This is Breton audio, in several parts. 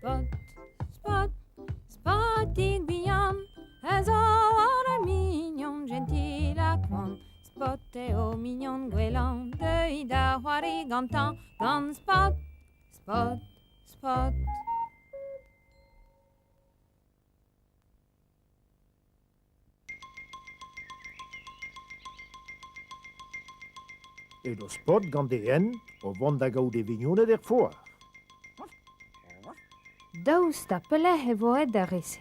Spot, Spot, Spotig bihan a zo ur mignon jentil ha koant. Spot eo mignon gwellañ, deuit da c'hoari gantañ gant Spot, Spot, Spot. Edo Spot gant e hent o vont da gaout e vignoned er foar. Daoust ha pelec'h e vo aet ar re-se?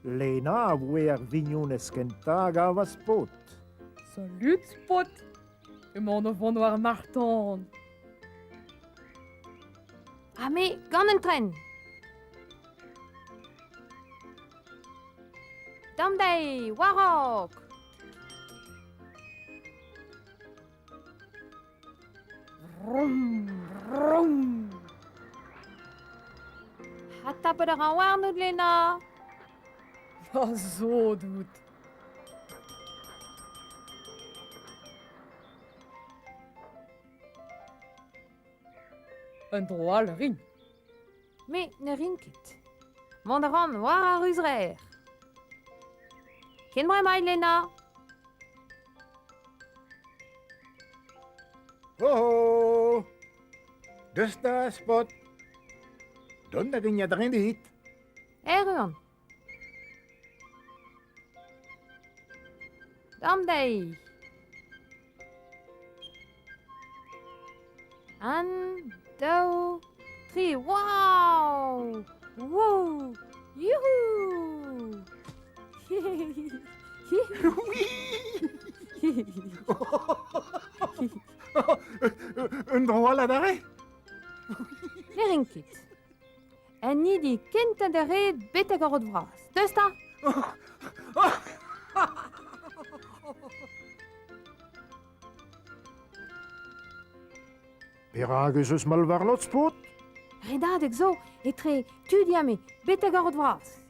Lena a voe ar vignonez kentañ a gavas Spot. Salut Spot! Emaon o vont war marc'h-tan. Ha me gant an tren. Damp dezhi, war-raok! Vroom, vroom! Ha tapet a ran warnout, Lena! Va sod out! Un dro all a rin. Me ne rin ket. Mont a ran war ar ruzrer. Ken bremañ, Lena. Ho ho! Deus da, Spot. Dont a rin a-dreñv dit. Erru on. Damp dezhi. Un, daou, tri. Wow! Wouh! Youhou! Un dro all adarre? Ne rin ket. En hini kentañ da red betek ar rod vras. Deus 'ta! Perak ez eus mall warnout, Spot? Redadeg zo etre tud ha me, betek ar rod vras.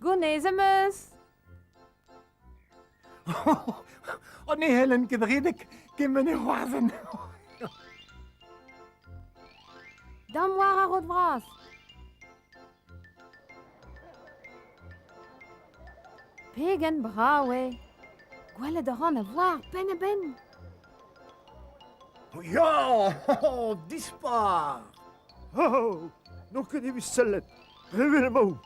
Gonez am eus! Oh, ne c'hellen ket redek kement e c'hoarzhin. Dam war ar rod vras. Pegen brav eo! Gwelet a ran a-voar penn-a-benn. Ya, dispar! Oh, n'on ket evit sellet. Re wel emaon.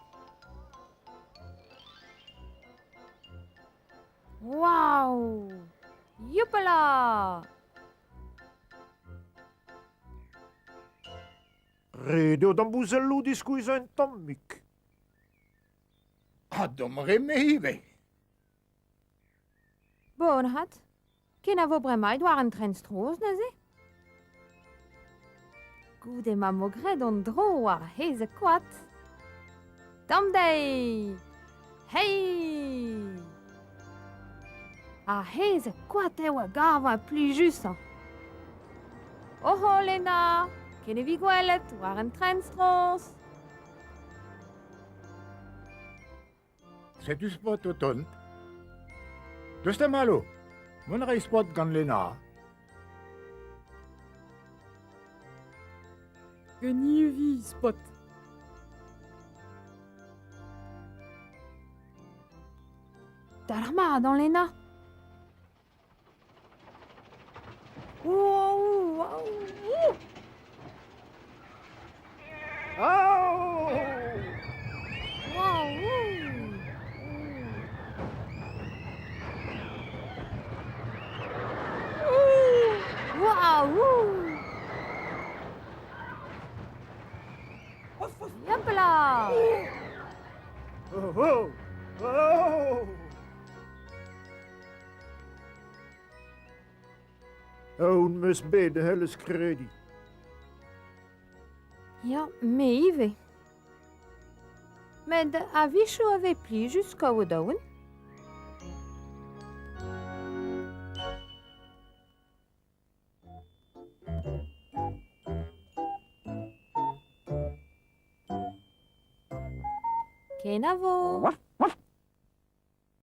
Waouh! Youpala! Ret eo d'am bouzelloù diskuizhañ un tammig. Ha d'am re-me ivez. Bon, 'vat. Kenavo bremaik war an tren stroñs neuze. Goude ma 'mo graet an dro war hezeg koad. Tamm dezhi! Hey! Ar hezeg koad eo a gavañ plijusañ. Oho, Lena! Ken e vi gwelet war an tren stroñs. Setu Spot o tont. Deus da Malo. Mont a ray Spot gant Lena. Genivi, Spot. Dalc'h mat, an Lena. Yopla! Oh, oh, oh! Aon 'm eus bet n'hellez krediñ. Ya, me ivez. Met a-wechoù e vez plijus kaout aon. Kenavo!